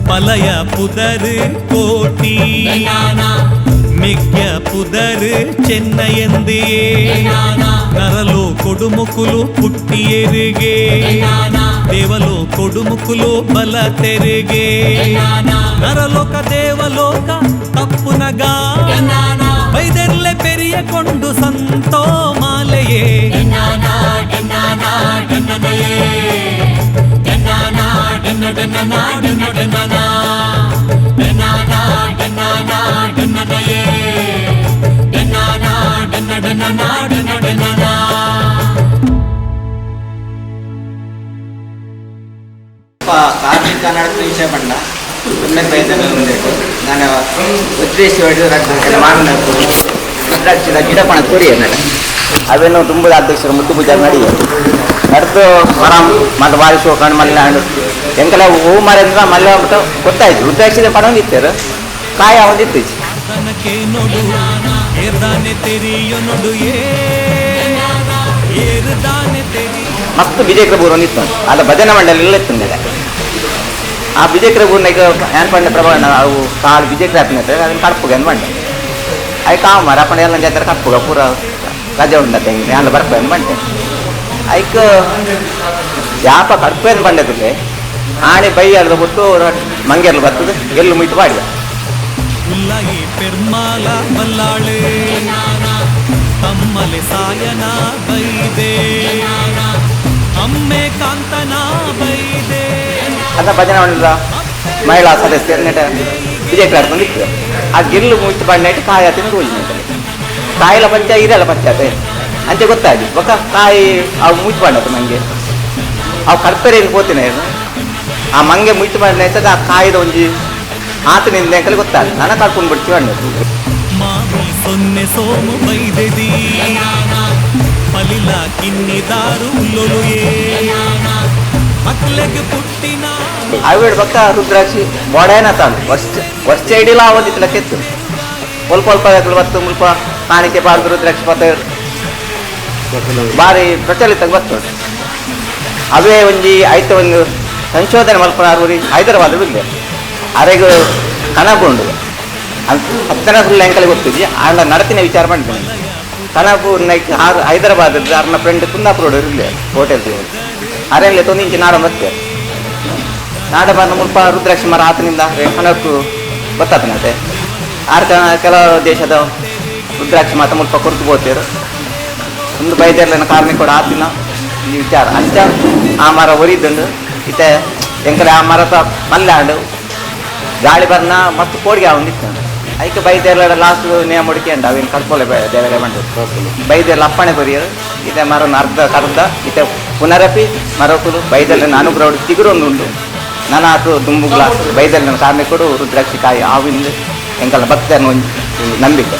ಪಲಯ ಪುದರು ಕೋಟಿ ಮೆಗ್ಯ ಪುದರು ಚೆನ್ನಯಂದೆಯೇ ನರಲು ಕೊಡುಮುಕುಲು ಪುಟ್ಟಿಯರಿಗೆ ದೇವಲು ಕೊಡುಮುಕುಲು ಬಲ ತೆರಿಗೆ ನರಲೋಕ ದೇವಲೋಕ ತಪ್ಪುನಗ ಬೈದೆರ್ಲೆ ಪೆರಿಯ ಕೊಂಡು ಸಂತೋ ಮಾಲೆಯೇ. ಕಾರ್ಮಿಕ ನಡಪು ವಿಷಯ ಪಂಡ ಒಮ್ಮೆ ಬೈದಲ್ಲ ಉಂಡೇಟು ನಾನು ಉದ್ದೇಶವಾಗಿ ಮಾರನ ರುದ್ರಾಕ್ಷಿದ ಗಿಡ ಪಣ ತೋರಿ ನಡ ಅವೇನು ತುಂಬದ ಅಧ್ಯಕ್ಷರು ಮುತ್ತು ಪೂಜಾರಿ ನಡಿಯ ನಡೆದು ಮರ ಮತ್ತು ಬಾರಿ ಶೋಕಂಡು ಮಲ್ಲ ಹಣ್ಣು ಎಂಕಲ ಹೂ ಮರ ಅಂದ್ರೆ ಮಲ್ಲ ಬಿಟ್ಟು ಗೊತ್ತಾಯ್ತು. ರುದ್ರಾಕ್ಷಿದ ಪಣ ಒಂದಿತ್ತೇರು ಕಾಯ ಒಂದಿತ್ತು. ತನಕೆ ನೊಡು ಏರ್ದಾನೆ ತೆರಿಯೊ ನೊಡು ಏ ಏರ್ದಾನೆ ತೆರಿ. ಮಸ್ತ್ ಬಿಜೇಕ್ರ ಬೂರು ಒಂದಿತ್ತು. ಅಲ್ಲ, ಭಜನಾ ಮಂಡಳಿ ಎಲ್ಲ ಇತ್ತು. ಆ ಬಿಜೇಕ್ರ ಬೂರ್ನ ಈಗ ಏನ್ ಪಂಡೆ ಪ್ರಭಾವ ಅವು ಕಾಲು ಬಿಜೇಕ್ರ ಆಪಿನ ಅದನ್ನ ಕಡ್ಪುಗೆ ಅಂದ್ ಬಂಡೆ ಐಕ್ ಆ ಮರ ಅಪ್ಪಣ ಎಲ್ಲ ಜಾತ್ರೆ ಕಡ್ಪುಗ ಪೂರ ರಜೆ ಉಂಡತ್ತೆ ಹೆಂಗೆ ಎಲ್ಲ ಬರ್ಪ ಅಂದ್ ಬಂಡೆ ಐಕ್ ಯಾಪ ಕಡ್ಪೆ ಅಂದ್ ಬಂಡೆದುಲೆ ಆಣೆ ಬೈ ಅರ್ಧ ಬಿಟ್ಟು ಮಂಗೆರ್ಲು ಬರ್ತದೆ ಎಲ್ಲು ಮುಯ್ತು ಬಾಡಿದ. ಉಲ್ಲಯಿ ಪೆರ್ಮಾಲ ಬಲ್ಲಾಳೆ ತಮ್ಮಲೆ ಸಾಯನ ಬೈದೆ ಅಮ್ಮೆ ಕಾಂತನ ಬೈದೆ. ಅದ ಭಜನಾ ಮಂಡಲದ ಮಹಿಳಾ ಸದಸ್ಯರು ನೆಟ ವಿಜಯ ಆಡ್ಕೊಂಡು ಇತ್ತು. ಆ ಗೆಲ್ಲು ಮುಯ್ತು ಬಂಡೆಟ್ ಕಾಯಿ ಹತ್ತಿನ ರೋಜ್ ನೆಟ್ಟಲೆ ಕಾಯಿಲ ಪಂಚಾಯ ಇರಲ್ಲ ಪಂಚಾಯತ್ ಅಂಚೆ ಗೊತ್ತಾಗಿ ಬೊಕ್ಕ ಕಾಯಿ ಅವು ಮುಯ್ತು ಬಂಡತ್ತು ಮಂಗೆ ಅವು ಕಡ್ಪೆರೆ ಪೋತಿನ ಆ ಮಂಗೆ ಮುಯ್ತು ಬಂಡ ಆ ಕಾಯಿದ ಒಂಜಿ ಆತನಿಂದ ಎಂಕಲೆ ಗೊತ್ತಾಗ ನಾನು ಕರ್ಕೊಂಡು ಬಿಡ್ತೀವಿ ಬಂಡತ್ತು. ಮಾವಿ ಸೊನ್ನೆ ಸೋಮು ಬೈದೆದಿ ಪಲಿಲ ಕಿನ್ನಿದಾರು ಉಲ್ಲೊಲುಯೇ ಮಕ್ಲೆಗ್ ಪುಟ್ಟಿನ. ಅವೇಡು ಬೊಕ್ಕ ರುದ್ರಾಕ್ಷಿ ಬೊಡೇನ ತಾನು ವರ್ಷ ವರ್ಷ ಇಡಿಲ ಆವೊಂದಿತ್ತು ಲೆಕ್ಕಿತ್ತು. ಒಲ್ಪ ಒಲ್ಪ ಬತ್ತು ಮುಲ್ಪ ಕಾಣಿಕೆ ಪಾಡ್ದು ರುದ್ರಾಕ್ಷಿ ಪತ್ತ ಬಾರಿ ಪ್ರಚಲಿತ ಗೊತ್ತು. ಅವೇ ಒಂಜಿ ಐತ ಒಂದು ಸಂಶೋಧನೆ ಮಲ್ಪನಾರು ಹೈದರಾಬಾದ್ ಬಿಲ್ಲೆ ಅರೆಗ್ ಕನಪು ಉಂಡು. ಹತ್ತನ ಸುಳ್ಳು ಎಂಕಲೆ ಗೊತ್ತಿದ್ವಿ ಆಂಡ ನಡತಿನ ವಿಚಾರ ಮಾಡಿದ್ದೇನೆ. ಕನಪು ನೈಕ್ ಹೈದರಾಬಾದ್ ಅರ್ನ ಫ್ರೆಂಡ್ ಕುಂದಾಪುರ ಇರಲಿ ಹೋಟೆಲ್ ಅರೆಲ್ಲ ತೊಂದು ಇಂಚಿ ನಾಡ ಮತ್ತೆ ನಾಡ ಬಂದ ಮುಲ್ಪ ರುದ್ರಾಕ್ಷಿ ಮರ ಆತನಿಂದ ಕನಕು ಗೊತ್ತಾತನಂತೆ. ಆರ್ ಕೆಲವು ದೇಶದ ರುದ್ರಾಕ್ಷಿ ಮಾತ ಮುಲ್ಪ ಕೊರ್ತು ಬೋತೇರು ಒಂದು ಬೈದೆರ್ಲೆನ ಕಾರ್ಣಿಕ ಕೂಡ ಆತಿನ ಈ ವಿಚಾರ ಅಂಚ ಆ ಮರ ಒರಿದುಂಡು. ಇತ್ತೆ ಎಂಕಲೆ ಆ ಮರತ ಮಲ್ಲಾಂಡು ಗಾಳಿ ಬರ್ನ ಮಸ್ತ್ ಕೋಡಿಗೆ ಒಂದಿತ್ತು. ಐಕ್ ಬೈದೆರ್ಲ ಲಾಸ್ಟ್ ನೇಮ ಹುಡುಕಿ ಅವೇನು ಕಡ್ಪೊಲೆ ದೇವರೇ ಬಂಡು ಬೈದೆರ್ಲ ಅಪ್ಪಣೆ ಕೊರಿಯರು. ಇತ್ತೆ ಮರನ ಅರ್ಧ ಕರ್ದ ಇತ್ತೆ ಪುನರಪಿ ಮರಕುಲು ಬೈದೆರ್ಲೆನ ಅನುಗ್ರಹ ಚಿಗುರೊಂದು ಉಂಡು. ನನಾತು ದುಂಬುಗ್ಲ ಬೈದೆರ್ಲೆನ ಕಾರ್ಣಿಕೊಡು ರುದ್ರಾಕ್ಷಿ ಕಾಯಿ ಆವಿಂದು ಎಂಕಲ್ನ ಭಕ್ತನ ಒಂಜಿ ನಂಬಿಕೆ.